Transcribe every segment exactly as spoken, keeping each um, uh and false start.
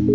प्रेम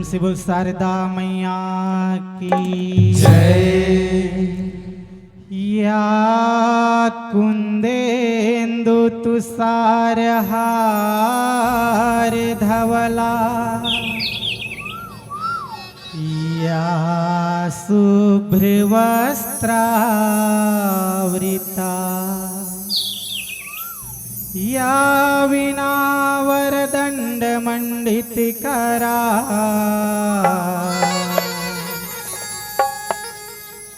से बोल शारदा मैया की जय। या कुंदेंदु तुषार हार धवला, या शुभ्र वस्त्रावृता, या वीणा वरदंड मंडित करा,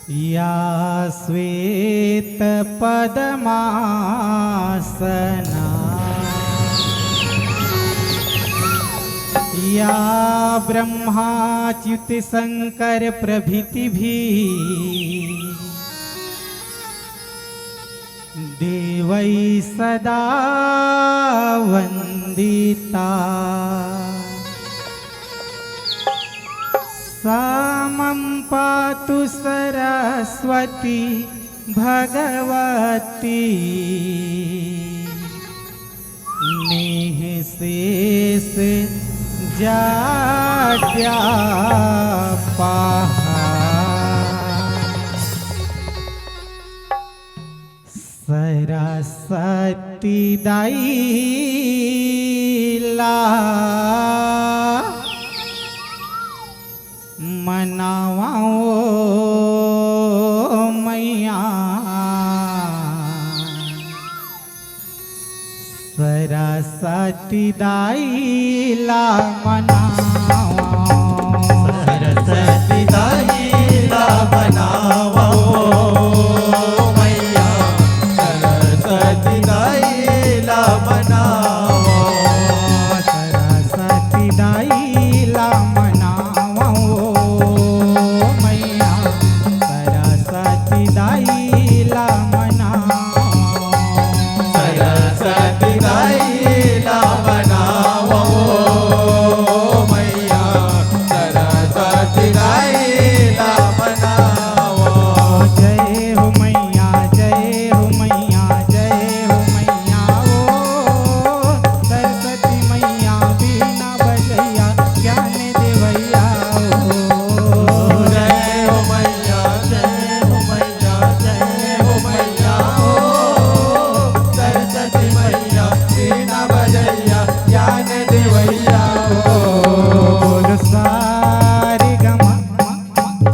या श्वेत पद्मासना, या ब्रह्मा च्युत शंकर प्रभृति भी देवै सदा वंदिता। सा मम पातु सरस्वती भगवती, नेह शेष जाड्या पाहा। सरस्वती दाई ला मनावा ओ मैया, सरस्वती दाई ला मनावा। सरस्वती दाई ला मनावा ओ मैया, सरस्वती दाई ला मनावा। सरस्वती दाई ला मनावा ओ मैया, सरस्वती दाई ला मनावा। सरस्वती दाई ला मनावा ओ मैया, सरस्वती दाई ला मनावा। जय हो मैया, जय हो मैया, जय हो मैया ओ सरस्वती मैया, वीणा बजैया ज्ञान देवैया ओ। जय हो मैया, जय हो मैया, जय हो मैया ओ सरस्वती मैया, वीणा बजैया ज्ञान देवैया ओ। बोलो सारे गमा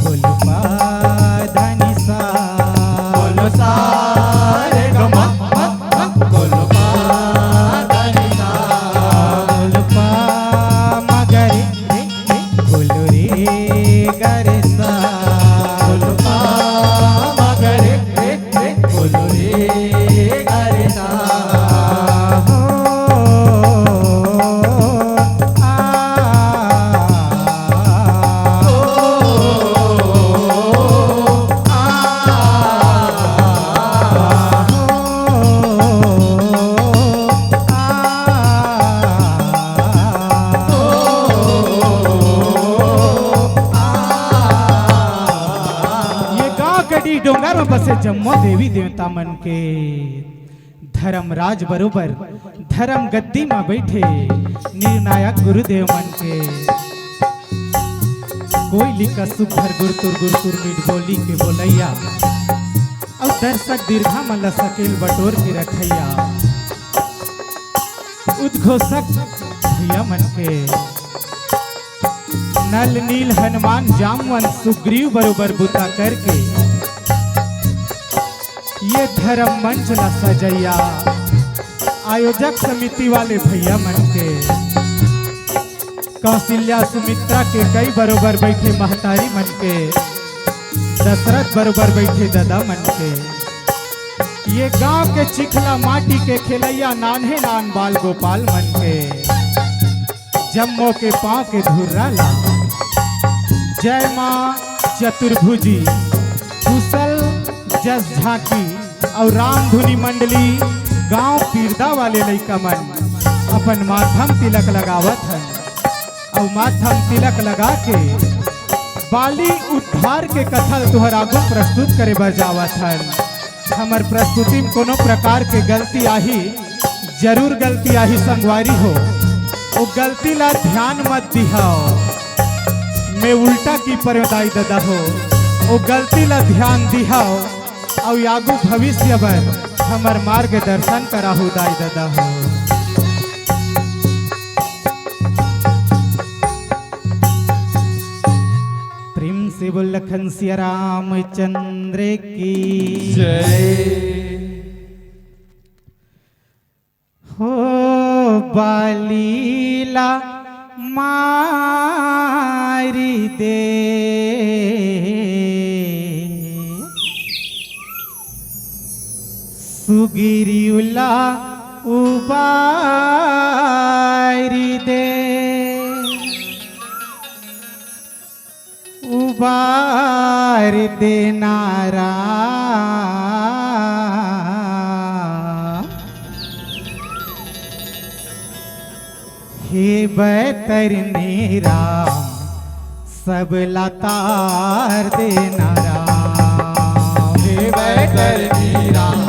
बोलो पा धा नी सा। बोलो सारे गमा, बोलो पा धा नी सा। बोलो पा मा गा रे, बोलो रे गा रे सा। बोलो पा मा गा रे, बोलो रे गा रे सा। हो, आ, ओ, आ, ओ, आ, ओ, आ। ये गाँव के डीह डोंगर में बसे जम्मो देवी देवता मन के धर्मराज बरोबर धर्म गद्दी म बइठे निर्णायक गुरुदेव मन के कोइली कस सुघर गुरतुर गुरतुर मीठ बोली के बोलइया अउ दर्शक दीर्घा मन ल सकेल बटोर के रखइया उद्घोषक भइया मन के नल नील हनुमान जामवंत सुग्रीव बरोबर बुता करके ये धर्म मंच ला सजइया आयोजक समिति वाले भैया मन के, कौशल्या सुमित्रा के कई बरोबर बैठे महतारी मन के, दशरथ बरोबर बैठे ददा मन के, ये गांव के चिखला माटी के खेलैया नान्हे नान बाल गोपाल मन के, जम्मो के पांव के धुर्रा ला। जय मां चतुर्भुजी, कुशल जस झांकी अउ रामधुनी मंडली गांव पीरदा वाले लइका मन अपन माथम तिलक लगावत हन अउ माथम तिलक लगा के बाली उद्धार के कथा ल तुहर आगू प्रस्तुत करे बर जावत हन। हमर प्रस्तुति में कोनो प्रकार के गलती आही, जरूर गलती आही संगवारी हो, ओ गलती ला ध्यान मत दिहाओ। मैं उल्टा की परेंव दाई ददा हो, ओ गलती ला ध्यान दिहाओ अउ आगू भविष्य बर हमर मार्गदर्शन कराहू दाई ददा हो। प्रेम से बोल लखन सिया रामचंद्र की। जय। हो बाली ला मारी दे, सुगिरियुला उबारी दे। उबार देना राम, हे बैतरनी राम, सब ला तार देना राम। हे बैतरनी राम,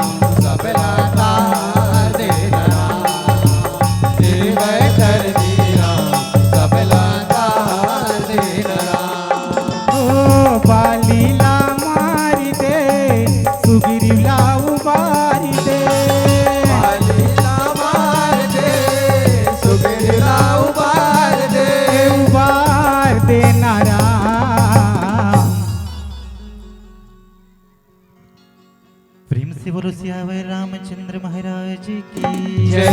सब ला तार देना राम। हे बैतरनी राम, सब ला तार देना राम। ओ बाली ला मारी दे, सुग्रीव ला उबारी दे। बाली ला मारी दे, सुग्रीव ला उबारी दे। उबार देना राम। प्रेम से बोलो सियावर रामचंद्र महाराज की। जय।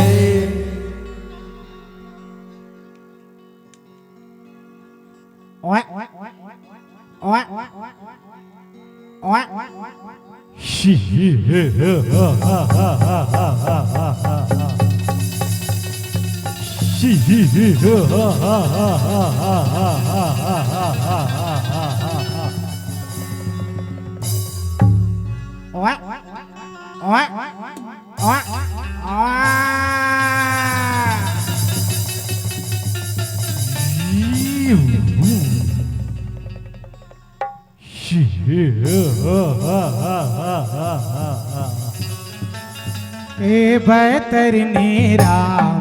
ए बैतरनी राम,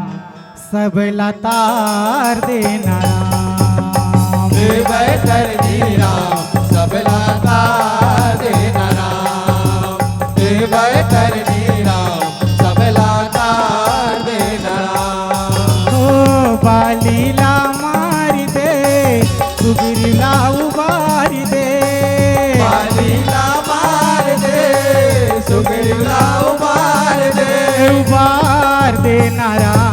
सब ला तार देना राम। हे बैतरनी राम, सब ला तार देना राम। हे बैतरनी राम, सब ला तार देना राम। ओ बाली ला मारी दे, सुग्रीव ला उबारी दे। बाली ला मार दे, सुग्रीव ला उबार दे। उबार देना राम।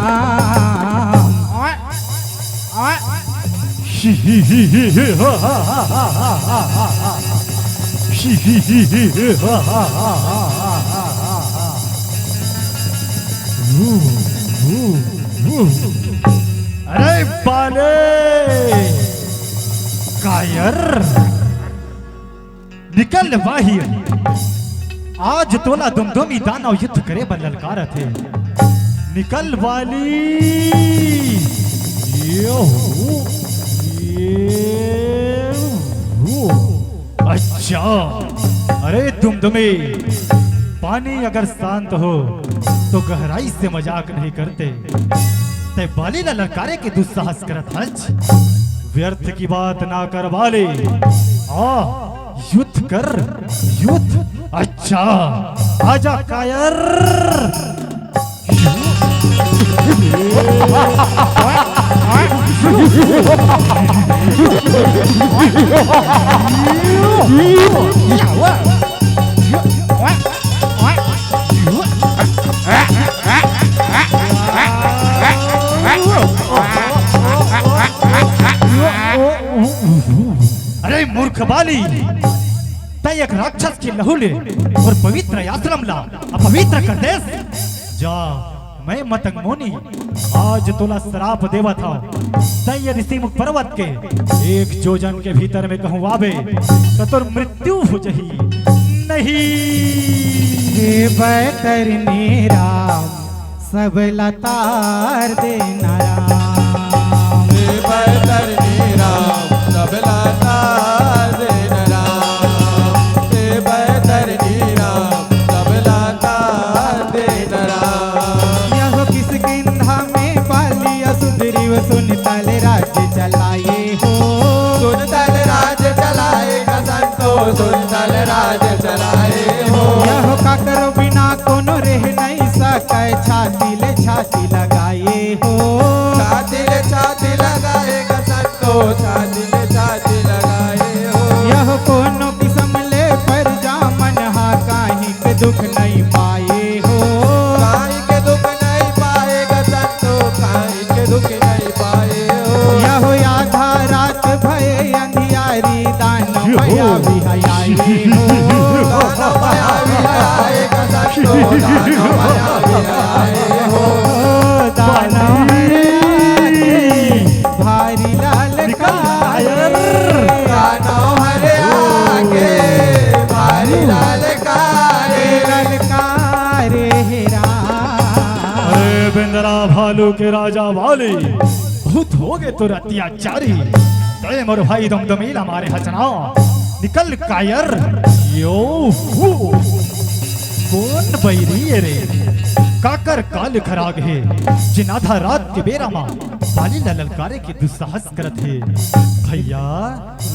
अरे बाले कायर। निकल बाहिर। आज तोला दुमदुमी दानव युद्ध करे बर ललकारत हे। निकल बाली। ये हो, ये हो। अच्छा। अरे दुमदुमी, पानी अगर शांत हो तो गहराई से मजाक नहीं करते। तै बाली ला ललकारे के दुस्साहस करत हच। व्यर्थ की बात ना कर बाली। आ, युद्ध कर, युद्ध। अच्छा, आजा कायर। मूर्ख बाली, तैं एक राक्षस के लहू ले मोर पवित्र आश्रम ला अपवित्र कर देस। जा, मैं मतंग मुनि आज तोला श्राप देवत हंव, तैं ये ऋषिमुख पर्वत के एक जोजन के भीतर में कहूँ आबे, त तोर मृत्यु हो जही। नहीं। हे बैतरनी राम, सब ला तार देना राम। हे बैतरनी राम, सब ला तार देना राम। हे बैतरनी राम, सब ला तार देना राम। यहो किष्किंधा में बाली अउ सुग्रीव सुनतल राज चलाए हो। सुनतल राज चलाए का संतो, सुनतल राज चलाए हो। यहो काकरो बिना कोनो रह नहीं सके, छाती ले छाती लगाए हो। छाती ले छाती लगाए का संतो, छाती ले छाती लगाए हो। यहो कोनो किसम ले परजा मन हा, काहीं के दुख नहीं पाए हो। काहीं के दुख नहीं पाए का संतो, काहीं के दुख नहीं पाए हो। यहो आधा रात भय अंधियारी, दानव मायावी आए हो। दानव मायावी आए का संतो, दानव मायावी आए हो। दानव हरे आके भारी ललकार। दानव हरे आके भारी ललकार। ललकार हे राम। अरे बेंदरा भालू के राजा बाली, बहुत हो गे तोर अत्याचारी। तैं मोर भाई दमदमी ला मारे हस ना, निकल कायर। यो हू। कोन बैरी ए रे? काकर काल खराग हे, जेन आधा रात के बेरा मा बाली ला ललकारे के दुस्साहस करत हे? भैया,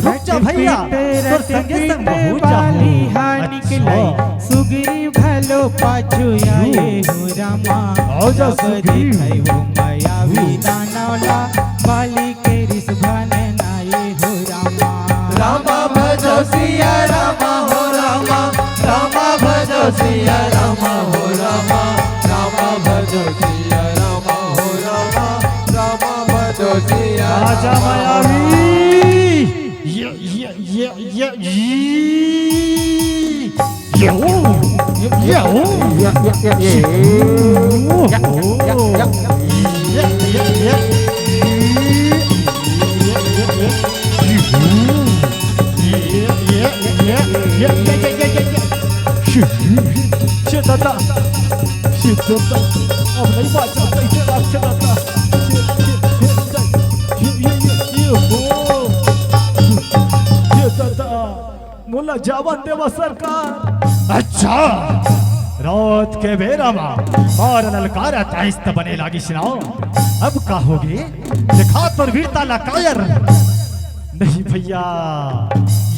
रुक जा भैया, तोर संगे संग बहुत बाली हा निकले। अच्छा। सुग्रीव घलो पाछू आए हो रामा। आजा सुग्रीव। देखै हो मायावी दानव ला, बाली के रिस भनन आए हो रामा। रामा भजो सिया रामा हो रामा, रामा भजो सिया रामा हो रामा, रामा भजो सिया रामा हो रामा, रामा भजो सिया रामा। आजा मायावी। ये, ये, ये, ये, ये। ये, ये, ये, ये। ये दादा, ये दादा, अब नहीं बाचा, कैसे राज के दादा? ये, ये, ये, ये, ये, ये, ये, हो। ये दादा, मोला जावन देवा सरकार। अच्छा, रात के बेरा मा और ललकारा ताइस त बने लागिस ना। अब का होगे? देखा तोर वीरता ला कायर। नहीं भैया,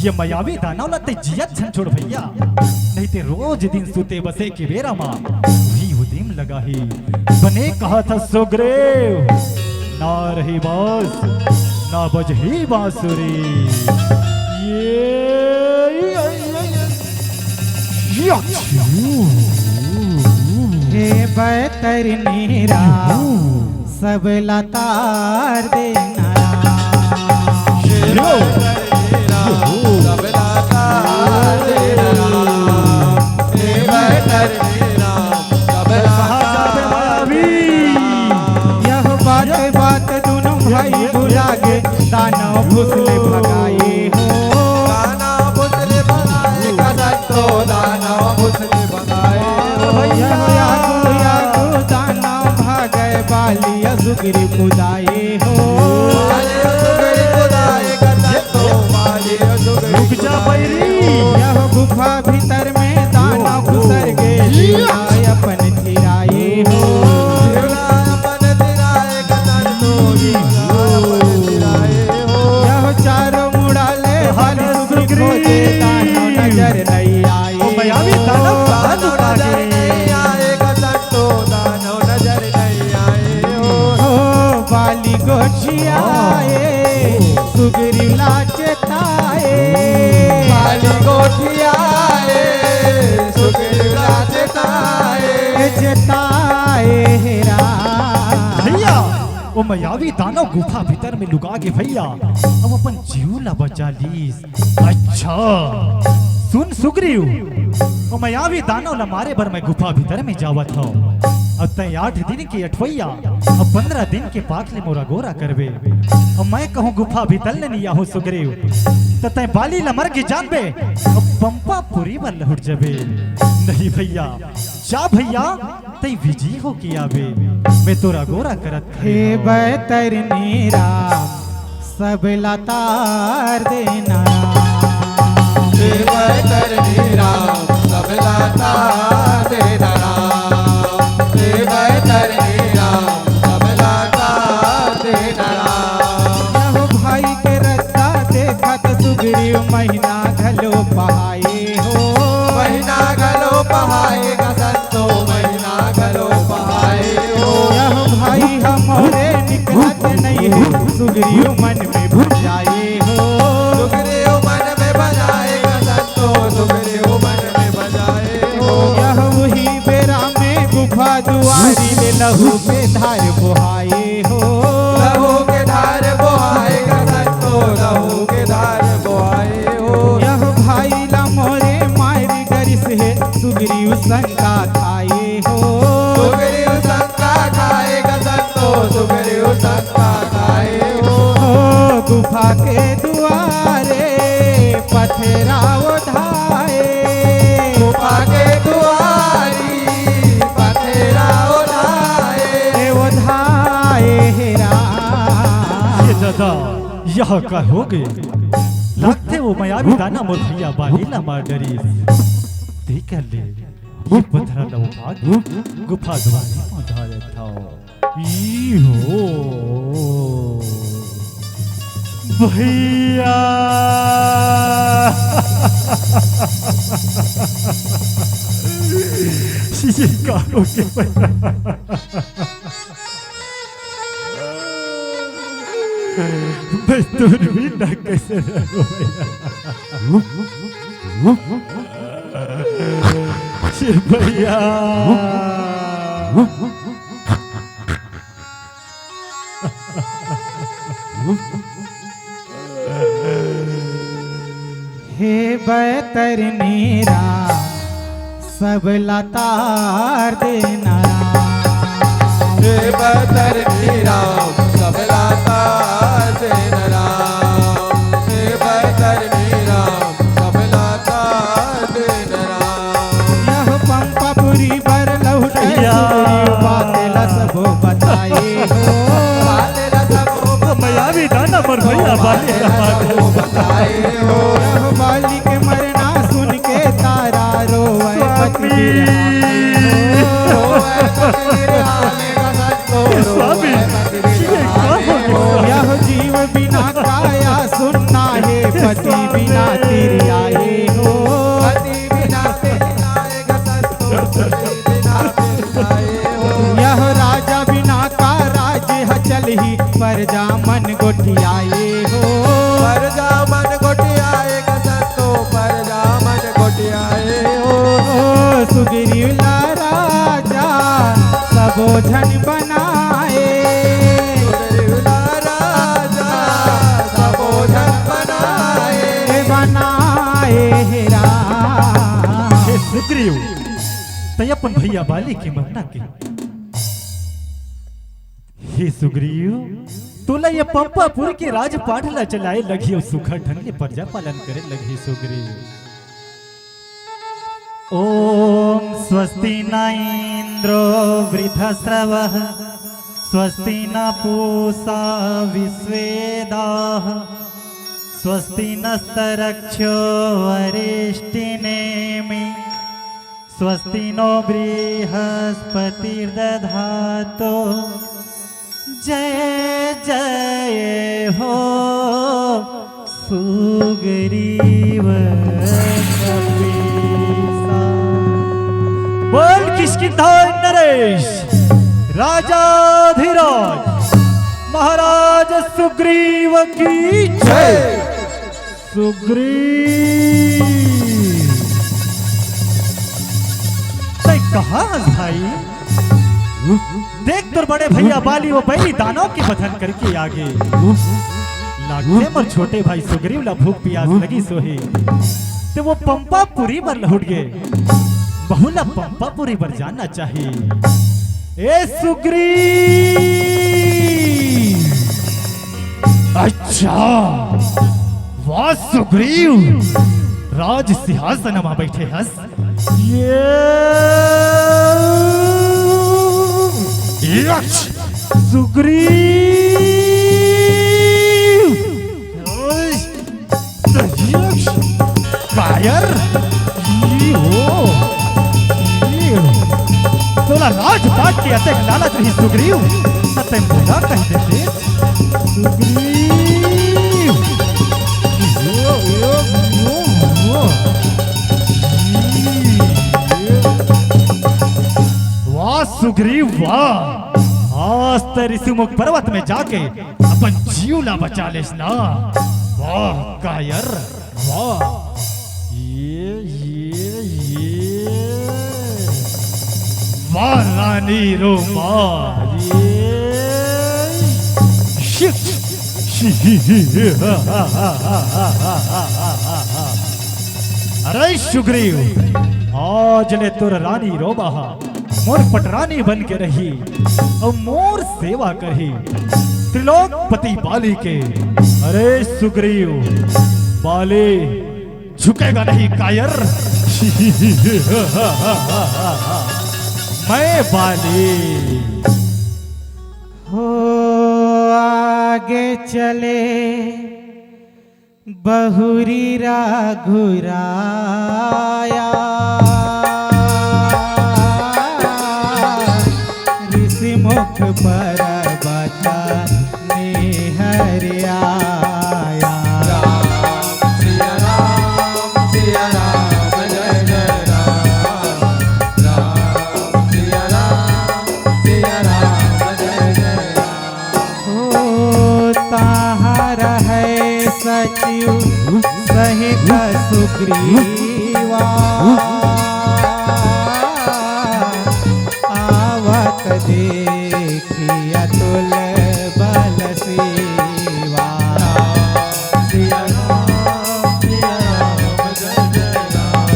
ये मायावी दानव ला ते जियत झन छोड़ भैया, नहीं ते रोज दिन सुते बसे के बेरा मा वही उदिम लगा ही। बने कहा था सुग्रीव, ना रही बांस, ना बजही बांसुरी। ये, ये, ये, ये, ये। हे बैतरनी राम, सब ला तार देना राम। यो। कहाँ जाबे मायावी? यह बात बात दोनों भाई बुला गे, दानव भूसले भगाए हो। दानव भूसले भगाए, कसम तो दानव भूसले भगाए हो। यह यागो यागो दानव भागे, बाली अउ सुग्रीव कुदाए हो। बाली अउ सुग्रीव कुदाए, कसम तो बाली अउ सुग्रीव रुक जा बैरी। यह गुफा भीतर में दानव घुसर गे, शिवला अपन थिराए हो। शिवला अपन थिराए, कसम तो शिवला अपन थिराए हो। यह चारों मुड़ा ले बाली सुग्रीव खोजे, दानव नजर नहीं आए। ओ मायावी दानव कहाँ दानव लुका नजर गे? नहीं आए, कसम तो दानव नजर नहीं आए हो। हो बाली गोठियाए, सुग्रीव ला चेताए। बाली गोठियाए, सुग्रीव ला चेताए। चेताए हे राम। भैया, ओ मयावी दानव गुफा भीतर में लुका गे भइया, अउ अपन जीव ला बचा लीस। अच्छा, सुन सुग्रीव, ओ मयावी दानव ला मारे बर मैं गुफा भीतर में जावत हव। अब तैं आठ दिन के अठवइया, अब पंद्रह दिन के पाख ले मोर अगोरा करबे। अब मैं कहूँ गुफा भीतर ले नइ आहूँ सुग्रीव, त तैं बाली ला मर के जानबे, अब पंपापुरी बर लहुट जबे। नहीं भइया, जा भइया, तैं विजयी होके आबे, मैं तोर अगोरा करत हे खड़े हँव। बैतरनी राम, सब ला तार देना राम। हे बैतरनी राम, सब ला तार देना राम। हे बैतरनी राम, सब ला तार देना राम। यहो भाई के रद्दा देखत सुग्रीव महीना घलो पहाए हो। महीना घलो पहाए गा संतो, महीना घलो पहाए हो। यहो भाई हमरे निकलत नइ हे, सुग्रीव मन में भुजाए हो। सुग्रीव मन में भुजाए गा संतो, सुग्रीव मन में भुजाए हो। यहो उही बेरा में गुफा दुआरी ले लहू के धार बोहाए हो। लहू के धार बोहाए गा संतो, लहू के धार बोहाए हो। यहो भाई ला मोरे मारी डरिस हे, सुग्रीव शंका खाए हो। सुग्रीव शंका खाए गा संतो, सुग्रीव शंका खाए हो। हो गुफा के दुआरे पथरा ओढ़ाए। गुफा के दुआरी पथरा ओढ़ाए। ए ओढ़ाए हे राम। ए दादा, यह का होगे? लागथे ओ मयावी दानव मोर भइया बाली ला मार डरिस। देख ले, ये पथरा ला उठा के गुफा दुआरी म डारत हव। ई हो भइया। ये का होगे भइया? मैं तोर बिना कइसे रहूं भइया? ये भइया। हे बैतरनी राम, सब ला तार देना राम। हे बैतरनी राम, सब ला तार देना राम। हे बैतरनी राम, सब ला तार देना राम। यह पंपापुरी बर लहुटे या। सुग्रीव बात ला सबो बताए हो। बात ला सबो मयावी दानव मोर भइया बाली ला मार। बताए हो। यह बाली के मरना सुन के तारा रोवे स्वामी। पति बिरहा में हो। रोवे पति बिरहा में गा संतो, स्वामी, रोवे पति ये बिरहा का में हो हो। गया? यह जीव बिना काया सुन्ना हे, पति बिना तिरिया हे हो। पति बिना तिरिया हे गा संतो, पति बिना तिरिया हे हो। यह राजा बिना का राज ह चलही, परजा मन गोठियाए हो। परजा मन गोठियाए गा संतो, परजा मन गोठियाए हो। ओ सुग्रीव ला राजा सबो झन बनाए। सुग्रीव ला राजा सबो झन बनाए। ए बनाए हे राम। हे सुग्रीव, तैं अपन भइया बाली के मरना के हे सुग्रीव, तोला ये पंपापुर के राजपाट ला चलाए लगही अउ सुघर ढंग ले प्रजा पालन करे लगही सुग्रीव। ओम स्वस्ति न इंद्रो वृद्धश्रवः, स्वस्ति न पूषा विश्वेदाः, स्वस्ति नस्तरक्षो अरिष्टिनेमि, स्वस्ति नो बृहस्पतिर्दधातु। जय जय हो सुग्रीव कपीसा। बोल किष्किंधा नरेश राजाधिराज महाराज सुग्रीव की जय। सुग्रीव। तैं कहाँ हस भाई? देख तोर बड़े भैया बाली वो बैरी दानव के बधन करके आगे। लागथे मोर छोटे भाई सुग्रीव ला भूख पियास लगिस होही। ते वो पंपा पूरी बर लहुट गे। बहू ला पंपा पूरी बर जानना चाहिए। ए सुग्रीव। अच्छा, वाह सुग्रीव, राज सिंहासन म बैठे हस। ये यक्ष सुग्रीव। ओए, यक्ष कायर। ई हो। ई हो। तोला राजपाट के अतेक लालच रही सुग्रीव, त तैं मोला कहि देते। सुग्रीव। यो, यो, यो, यो। वाह सुग्रीव वाह, आज त ऋषिमुख पर्वत में जाके अपन जीव ला बचा लेस ना। वाह कायर, वाह। ये, ये, ये। वाह रानी रो वाह। ये। शिट। अरे सुग्रीव, आज ले तोर रानी रोमा हा मोर पटरानी बन के रही अउ मोर सेवा करही त्रिलोकपति बाली के। अरे सुग्रीव, बाली झुकेगा नहीं कायर। मैं बाली। हो आगे चले बहुरी राघुराया, ऋषि मुख पर्वत निहरियाया। राम सिया राम सिया राम जय जय राम। राम सिया राम सिया राम जय जय राम। ओ ताहा रहै सचिव सहित सुग्रीवा, आवत देखि अतुल बल सीवा। सिया राम, सिया राम, जय जय राम।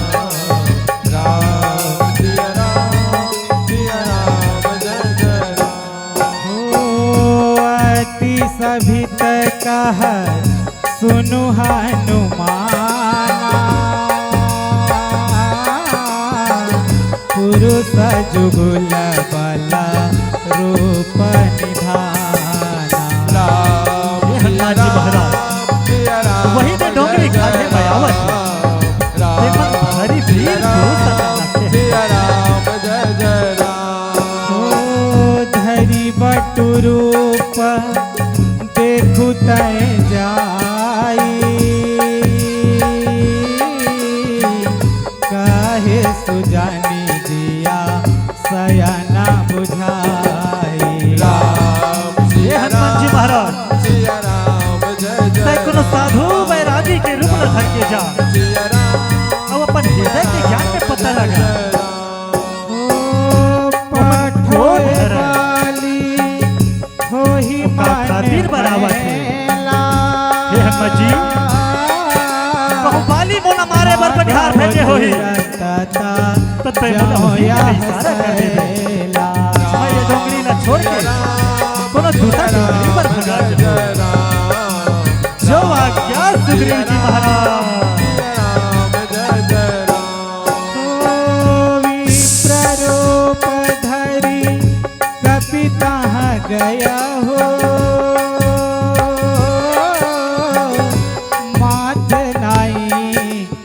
राम, सिया राम, सिया राम, जय जय राम। हो अति सभित कह सुनु हनुमाना, पुरुष जुगुल बल रूप निधाना। राम हे हनुमान जी महाराज, सिया राम, वही ने डोंगरी खाधे में आवत हे। राम तेमन भारी वीर पुरुष असन लगथे। सिया राम, जय जय राम। ओ धरि बटु रूप देखु तय जाई, कहे सुजानी जिया सयन बुझाई। राम हे हनुमान जी महाराज, सिया राम जय जय तैं कोनो साधु बैरागी के रूप ल धर के जा। सिया राम अउ अपन हृदय के ज्ञान के पता लगा। ओ पठोर धरा। बाली होही ओका मन खातिर बराबर हे। मेला। हे हनुमान जी, कहूँ बाली मोला मारे बर बनिहार भेजे होही, त तैं मोला होही के इशारा कर देबे। मैं ये डोंगरी ला छोड़ के कोनो दूसर डोंगरी पर भगा जाहूँ। जो आज्ञा सुग्रीव जी महाराज। ओ विप्र रूप धरी कपि तहाँ गया हो, माथ नाई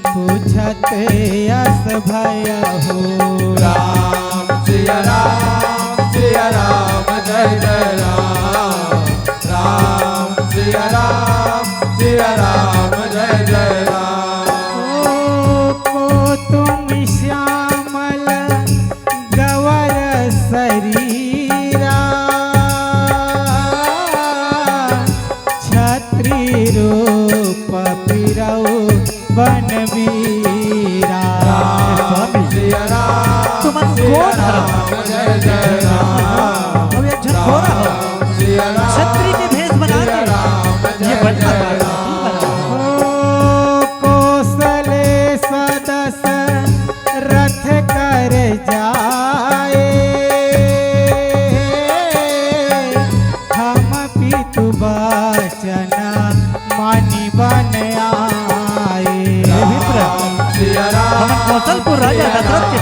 पूछत अस भय हो। राम सिया राम सिया राम जय जय राम। राम सिया राम सिया राम जय जय राम। ओ को तुम श्यामल गवर शरीरा, छत्री रूप फिरऊ बन वीरा। राम सिया राम तुमन सिया कोन हरव? राम जय जय राम।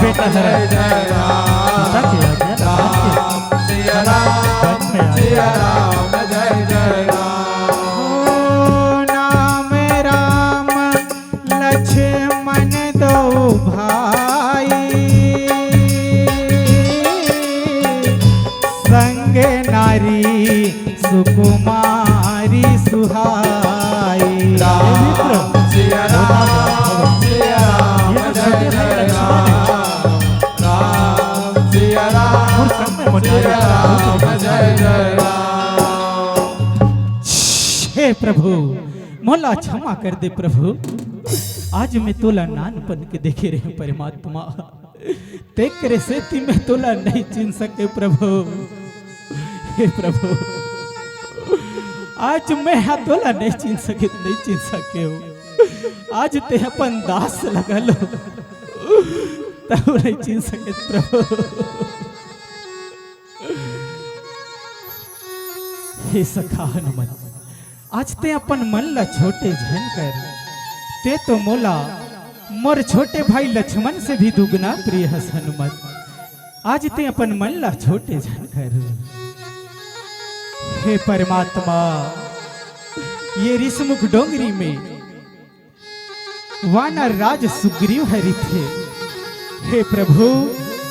जय जय राम। पिता की आज्ञा राम, सिया राम, वन में आए। सिया राम, जय जय राम। ओ नाम राम लक्ष्मण दो भाई, संग नारी सुकुमारी सुहाई। राम, सिया राम, सिया राम, ये तो जय छोटे भाई जय लक्ष्मण है। राम, राम, सिया राम, और संग में मनाई सिया राम, जय जय राम। हे प्रभु, मोला क्षमा कर दे प्रभु, आज मैं तोला नानपन के देखे रहे परमात्मा, तेकरे सेती मैं तोला नहीं चिन सके प्रभु। हे प्रभु, आज मैं हा तोला नहीं चिन सके, नहीं चिन सके हो। आज ते अपन दास लगा लो, तब नहीं चिन सके प्रभु। हे सखा हनुमत, आज ते अपन मन ला छोटे झन कर, ते तो मोला मोर छोटे भाई लक्ष्मण से भी दुगना प्रिय हस हनुमत। आज ते अपन मन ला छोटे झन कर। हे परमात्मा, ये ऋषिमुख डोंगरी में वानर राज सुग्रीव ह रिथे। हे प्रभु,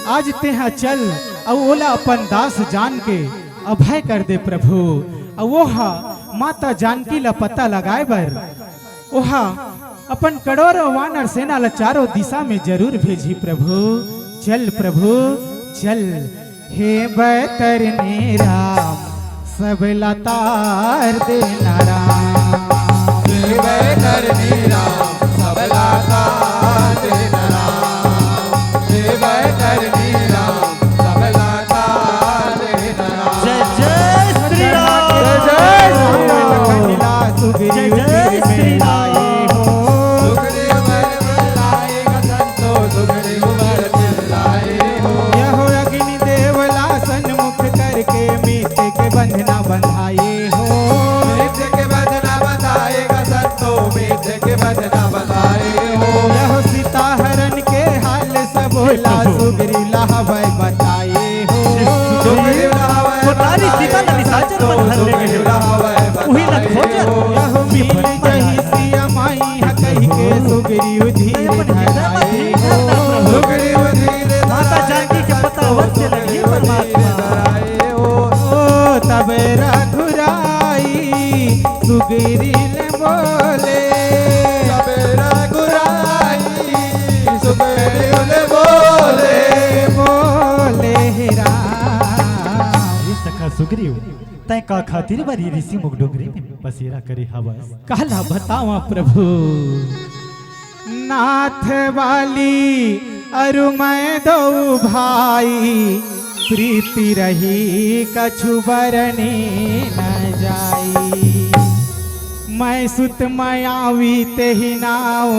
आज तेहा चल अउ ओला अपन दास जान के अभय कर दे प्रभु। अउ ओहा माता जानकी ला पता लगाए बर ओहा अपन करोड़ों वानर सेना ला चारों दिशा में जरूर भेजी प्रभु। चल प्रभु, चल। हे बैतरनी राम, सबला तार देना राम। हे बैतरनी राम, सबला तार देना राम। हे बैतरनी राम, सबला तार देना राम। जय जय श्री राम। जय जय श्री राम। जय जय श्री राम। सुग्रीव वर चिल्लाए, संतो सुग्रीव वर चिल्लाए हो। यहो अग्नि देवला सन्मुख करके मिथ्य के बंधना बंधाए हो। मिथ्य के बंधना बंधाए, संतो मिथ्य के बंधना बंधाए हो। यहो सीता हरण के हाल सब होला सुग्रीव ला हवै बताए हो। सुग्रीव ला हवै कोतारी बताए, सीता ला निशाचर संतो मन धर ले सुग्रीव ला हवै उही ला खोजत। यहो मिल जही सिया माई ह कहि के सुग्रीव धीर धराए हो। सुग्रीव धीर माता जानकी के पता अवश्य लगही परमात्मा। ओ तब रघुराई सुग्रीव ने बोले। तब रघुराई सुग्रीव ने बोले। बोले हे राम। हे सखा सुग्रीव, तैं का खातिर बर ये ऋषि मुख डोंगरी में बसेरा करे हवस? काला बतावा प्रभु। नाथ बाली अरु मैं दो भाई, प्रीति रही कछु बरनी न जाई। मैं सुत मायावी तेहि नाव,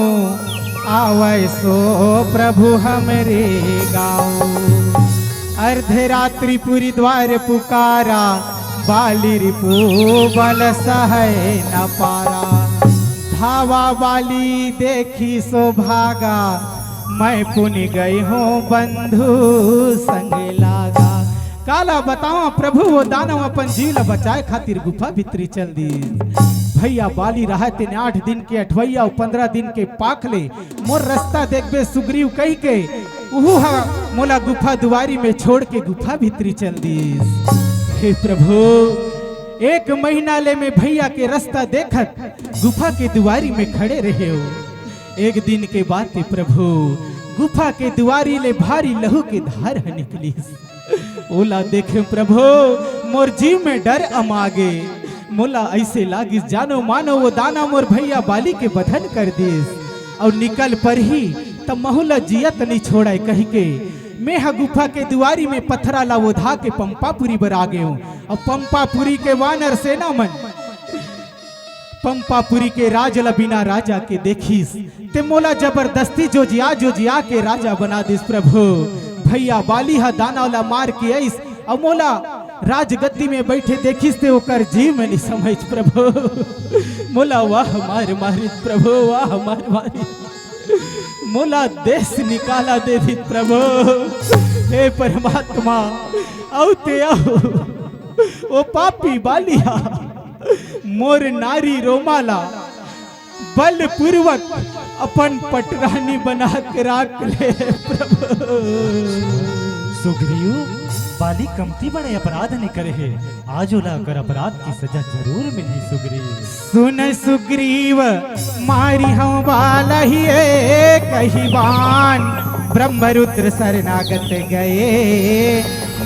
आवै सो प्रभु हमरे गाँव। अर्धरात्रि पुरी द्वार पुकारा, बाली रिपु बल सहै न पारा। धावा बाली देखी सो भागा, मैं पुनि गई हूँ बंधु संग लागा। काला बतावा प्रभु, वो दानव अपन जीव ला बचाए खातिर गुफा भीतरी चल दी। भैया बाली रहा तेने आठ दिन के अठवैया अउ पंद्रह दिन के पाख ले मोर रस्ता देखबे सुग्रीव कहि के उहू हा मोला गुफा दुआरी में छोड़ के गुफा भीतरी चल दीस। हे प्रभु, एक महीना ले मैं भैया के रस्ता देखत गुफा के दुआरी में खड़े रहे हो। एक दिन के बात हे प्रभु, गुफा के दुआरी ले भारी लहू के धार ह निकलिस। ओला देखे प्रभु, मोर जीव में डर अमा गे। मोला अइसे लागिस, जानो मानो वो दाना मोर भैया बाली के बधन कर दिस। अउ निकल परही, त महू ल जियत नइ छोड़य कहिके, मेंह गुफा के दुआरी में पथरा ला ओधा के पंपापुरी बर आ गेंव। अउ पंपापुरी के वानर सेना मन पंपापुरी के राज ल बिना राजा के देखिस, ते मोला जबरदस्ती जोजिया जोजिया के राजा बना दिस प्रभु। भैया बाली ह दानव ल मार के अइस, अउ मोला राजगद्दी में बइठे देखिस, ते ओकर जीव में नि समझ प्रभु। मोला वाह मार मारिस प्रभु, वाह मार मारिस। मोला देश निकाला दे दीस प्रभु। हे परमात्मा, अउ ते अउ ओ पापी बाली हा मोर नारी रोमा ला बलपूर्वक अपन पटरानी बना के राख ले प्रभु। सुग्रीव, बाली कमती बड़े अपराध नइ करे हे, आज ओला ओकर अपराध के सजा जरूर मिलही सुग्रीव। सुन सुग्रीव, मारिहंव बाल ही एक ही बान, ब्रह्मरुद्र शरणागत गए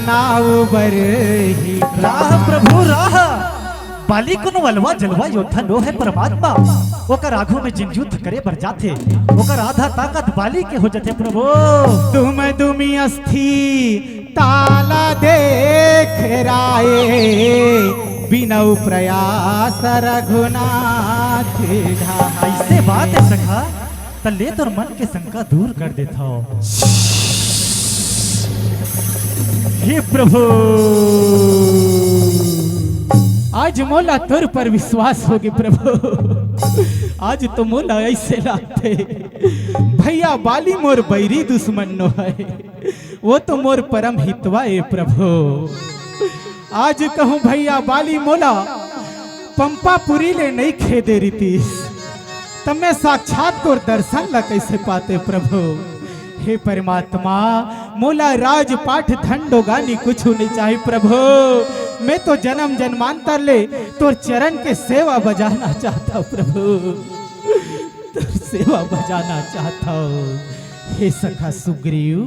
नाव बरही। राह प्रभु राह, बाली कोनो अलवा जलवा योद्धा नो हे परमात्मा। ओकर आगू में जिन युद्ध करे बर जाथे, ओकर आधा ताकत बाली के हो जथे प्रभु। तुम दुमि अस्थि ताला देख राए, बिनउ प्रयास रघुनाथ ढाए। अइसे बात हे सखा, त ले तोर मन के शंका दूर कर देथव। हे प्रभु, आज मोला तोर पर विश्वास होगे प्रभु। आज तो मोला अइसे लागथे भइया, बाली मोर बैरी दुश्मन नो हे, ओ तो मोर परम हितवा ए प्रभु। आज कहूं भइया, बाली मोला पंपापुरी ले नइ खेदे रितिस, त मैं साक्षात तोर दर्शन ला कइसे पाते प्रभु। हे परमात्मा, मोला राजपाट धन डोगानी कुछु नइ चाही प्रभु। मैं तो जनम जन्मांतर ले तोर चरण के सेवा बजाना चाहथंव प्रभु, तोर सेवा बजाना चाहथंव। हे सखा सुग्रीव,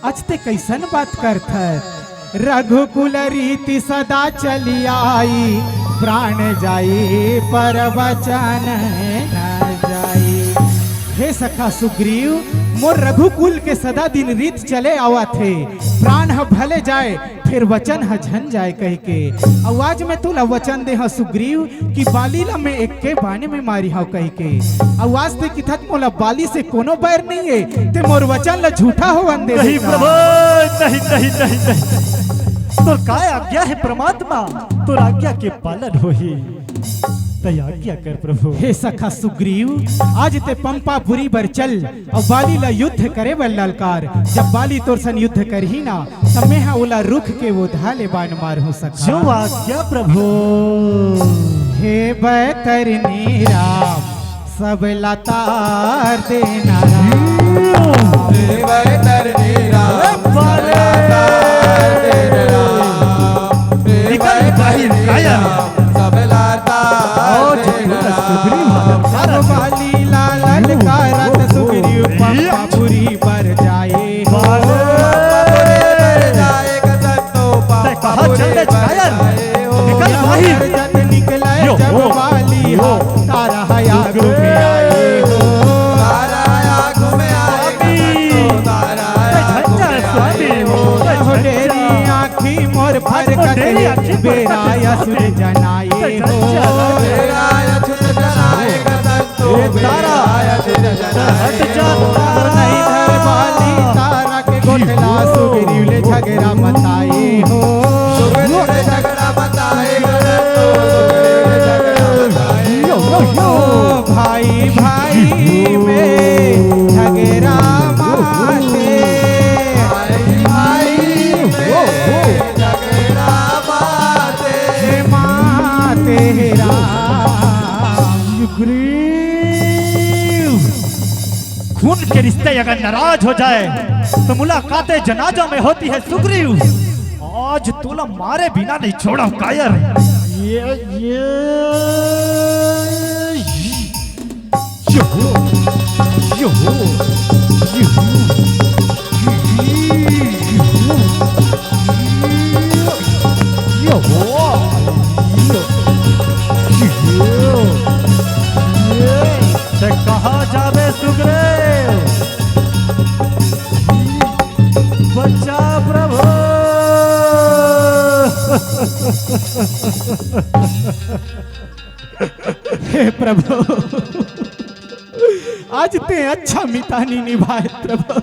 आज ते कइसन बात करथस? रघुकुल रीति सदा चली आई, प्राण जाई पर वचन न जाई। हे सखा सुग्रीव, मोर रघुकुल के सदा दिन रीत चले आवत हे, प्राण ह भले जाए, फेर वचन ह झन जाए कहिके। अउ आज मैं तोला वचन दे हंव सुग्रीव कि बाली ला मैं एक्के बाने में मारिहंव कहिके। अउ आज ते किथस मोला बाली से कोनो बैर नइ हे, ते मोर वचन ला झूठा होवन दे नहीं देथस। प्रभु, नहीं, नहीं, नहीं, नहीं। तोर काय आज्ञा हे परमात्मा, तोर आज्ञा के पालन होही। तैं आज्ञा कर प्रभु। हे सखा सुग्रीव, आज ते पंपापुरी बर चल, अउ बाली ला युद्ध करे बर ललकार। जब बाली तोर सन युद्ध करही ना, त मेंह ओला रुख के ओधा ले बान मारहूं सखा। जो आज्ञा प्रभु। हे बैतरनी राम, सब ला तार देना राम। हे बैतरनी राम, सब ला तार देना राम। हे निकल बाहिर, बैतरनी काया। राम, सब ला तार देना राम। सुग्रीव, बाली ला ललकारत सुग्रीव पंपापुरी बर जाए हो। तैं कहाँ चल दे कायर? निकल बाहिर। निकले यो, जब ओ, बाली यो। तारा हया घूमे आए हो। तारा हया घूमे आए हो। स्वामी। तैं झंझा है स्वामी। तैं झंझा। डेरी आँखी मोर फरकत डेरी आँखी मोर बेरा फरकत असुर जनाए हो। तैं झंझा। बेरा असुर जनाए हो। ए तारा, हट जा तारा। नहीं धर बाली तारा के गोठला सुग्रीव ले झगड़ा मचाए हो। सुग्रीव ले झगड़ा मचाए हो। यो, यो, यो। भाई भाई में झगड़ा माते। भाई भाई में झगड़ा माते। माते राम। सुग्रीव, खून के रिश्ते अगर नाराज हो जाए तो मुलाकातें जनाजा में होती है सुग्रीव। आज तोला मारे बिना नहीं छोड़ा कायर। ये, ये, यो, यो, यो, यो। यो, यो, यो। तैं कहाँ जाबे सुग्रीव? बचा प्रभु। हे प्रभु, आज तैं अच्छा मितानी निभाए प्रभु।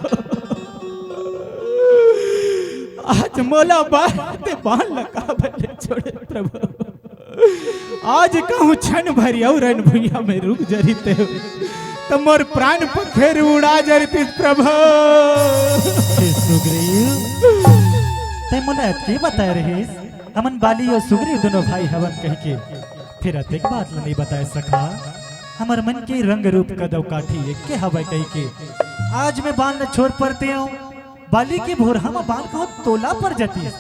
आज मोला बार तैं बान ला काबर ले छोड़े प्रभु। आज कहूँ क्षण भर अउ रन भुइयां में रुक जरी तैं। त मोर प्राण पखेरु उड़ा जरतिस प्रभु। हे सुग्रीव, तैं मोला अतके बताय रहिस, हमन बाली अउ सुग्रीव दुनों भाई हवन कहिके, फेर अतेक बात ल नइ बताय सखा। हमर मन के रंग रूप कद अउ काठी एके हवय कहिके, आज मैं बान ल छोर परतेंव। बाली के भोरहा म बान कहूं तोला पर जतिस,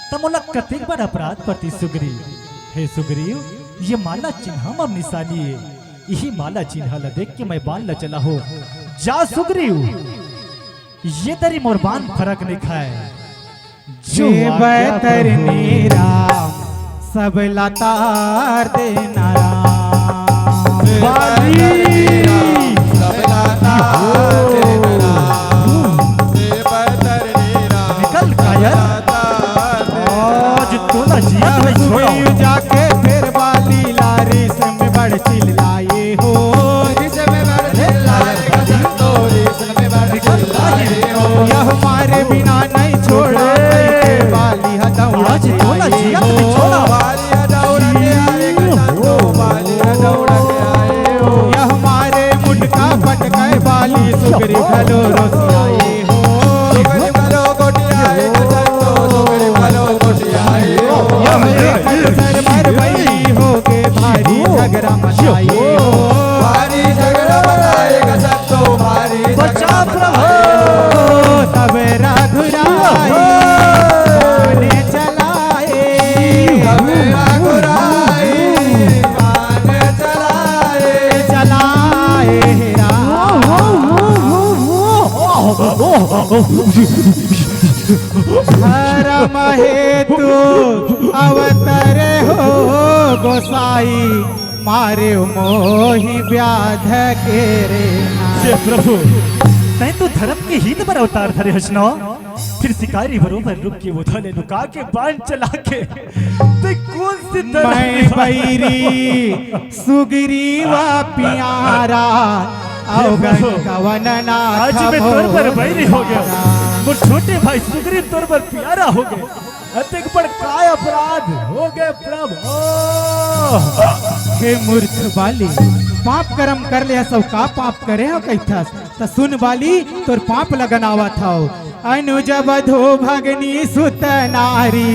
त मोला कतेक बड़ अपराध परतिस सुग्रीव। हे सुग्रीव, ये माला चिन्हा मोर निशानी ए। इही माला चिन्हा ल देख के मैं बान ल चलाहूं। जा सुग्रीव, ये दरी मोर बान फरक नइ खाय। जो हे आज्ञा बैतरनी प्रभु। राम, सब लतार देना राम। बाली। सब लतार देना राम। हे बैतरनी राम, निकल सब कायर। लतार देना आज राम। तोला जियत नइ छोड़ंव। सुग्रीव जाके फेर बाली ला रिस में बड़ चिल्लाए हो। रिस में बड़ चिल्लाए हो। यह मारे बिना नइ छोड़ा, कहिके बाली ह दौड़ा आज तोला जियत नइ छोड़ंव। बाली ह दौड़ा के आए, कसंतो बाली ह दौड़ा के आए हो। यह मारे मुटका पटकाए, बाली सुग्रीव घलो रोसियाए हो। सुग्रीव घलो गोठियाए, कसंतो सुग्रीव घलो गोठियाए हो। यह देखत सरबर बैरी होगे, भारी झगरा मचाए हो। भारी झगरा मचाए, कसंतो भारी झगरा बचा प्रभु। मचाए हो। तब रघुराई बाण चलाए। तब रघुराई बाण चलाए। चलाए राम। धर्म हेतु अवतरे हो गोसाई, मारे मोहि व्याध के रे नाश। हे प्रभु, तैं तो धर्म के हित बर अवतार धरे हस न, फिर शिकारी बरोबर रुख के ओधा ले लुका के बाण चला के तैं कोन से धर्म मैं निभाए? बैरी सुग्रीव प्यारा, हे अवगन प्रभु, कवन नाथ आज मैं तोर बर मोर बैरी हो गेंव। मोर छोटे भाई सुग्रीव तोर बर प्यारा हो गे। अतेक बड़ काय अपराध हो गे प्रभु? हे मूर्ख बाली, पाप करम कर ले हस, का पाप करे हंव कहिथस? त सुन बाली, तोर पाप ल गनावत हंव। अनुज बधू भगनी सुत नारी,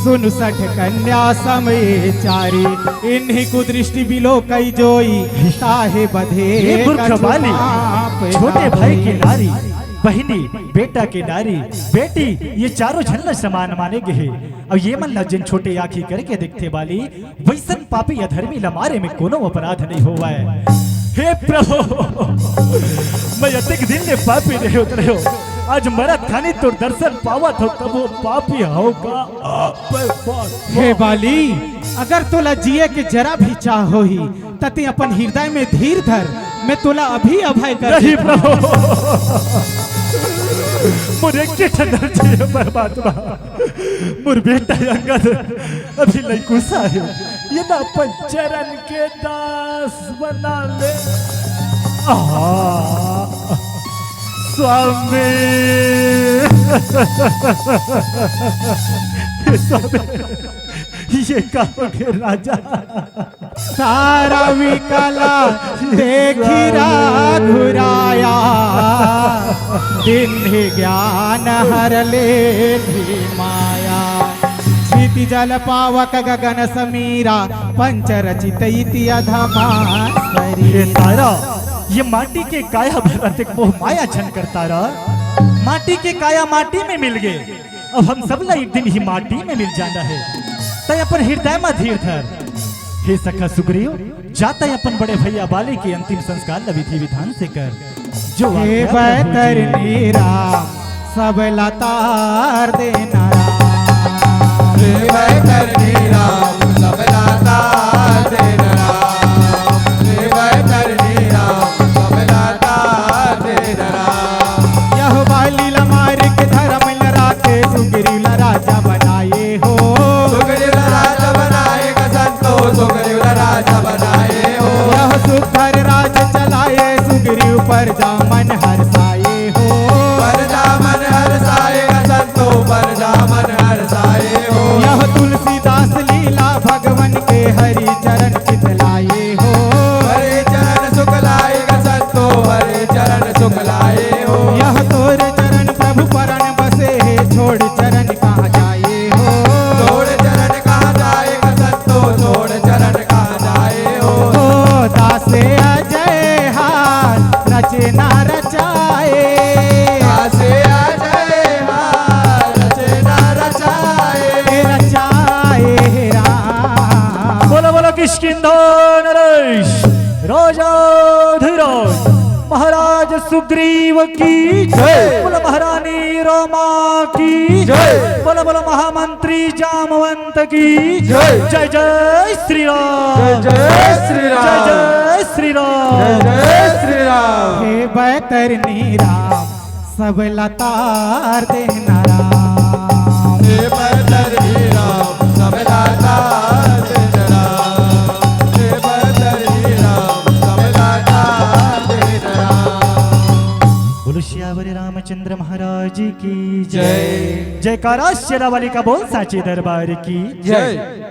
सुन सठ कन्या सम ए चारी। इन्हीं कुदृष्टि बिलो कइ जोई, ताहि बधे हे मूर्ख कछु बाली, पाप छोटे भाई के नारी। नारी, बहिनी, बेटा के नारी, बेटी, ये चारों झन ल समान माने गे हे। अउ ये मन ल जेन छोटे आँखी करके देखथे बाली, वइसन पापी अधर्मी ल मारे में कोनो अपराध नइ होवय। हे प्रभु, मैं अतेक दिन ले पापी रहेंव, आज मरत खानी तोर दर्शन पावत हंव, तभो पापी हंव का? हे बाली, अगर तोला जिए के जरा भी चाह होही, त तैं अपन हृदय में धीर धर, मैं तोला अभी अभय कर नहीं देथंव। प्रभु, मोर एके ठन अर्जी हे परमात्मा, मोर बेटा अंगद अभी लइकुसा हे, ये ला अपन चरण के दास बना ले। आहा, स्वामी, स्वामी, ये का हो गे राजा? सारा विकल देखि रघुराया, दीन्हि ज्ञान हर लेन्हि माया। क्षिति जल पावक गगन समीरा, पंच रचित इति अधमा सरी। हे तारा, ये माटी के काया भर अतेक मोह माया झन कर तारा। माटी के काया माटी में मिल गे। अब हम सब ला एक दिन इही माटी में मिल जाना हे। तैं अपन हृदय म धीर धर। हे सखा सुग्रीव, जा तैं अपन बड़े भैया बाली के अंतिम संस्कार ल विधि विधान से कर। जो हे आज्ञा प्रभु जी। बैतरनी राम, सब लतार देना राम। हे बैतरनी राम, सब लतार देना राम। हे बैतरनी राम, सब लतार देना राम। यह बाली ला मार के धरम ल राखे, सुग्रीव ला राजा बनाए हो। सुग्रीव ला राजा बनाए, कसंतो सुग्रीव ला राजा बनाए हो। यह सुघर राज चलाए, सुग्रीव परजा मन हरसाए हो। परजा मन हरसाए, कसंतो परजा मन हरसाए हो। यह तुलसीदास लीला भगवन के, हरि चरण चित लाए हो। हरि चरण सुख लाए, कसंतो किशकिंधा नरेश, राजाधिराज महाराज सुग्रीव की जय। बोल महारानी रामा की जय। बोल बोल महामंत्री जामवंत की जय। जय जय श्री राम। जय जय श्री राम। जय जय श्री राम। जय जय श्री राम। हे बैतरनी राम, सब ला तार देना राम। हे बैतरनी राम, सब ला तार देना राम। हे बैतरनी राम, सब ला तार देना राम। बोलो सियावर रामचंद्र महाराज की जय। जय। जयकारा शेरावाली का बोल साचे दरबार की जय।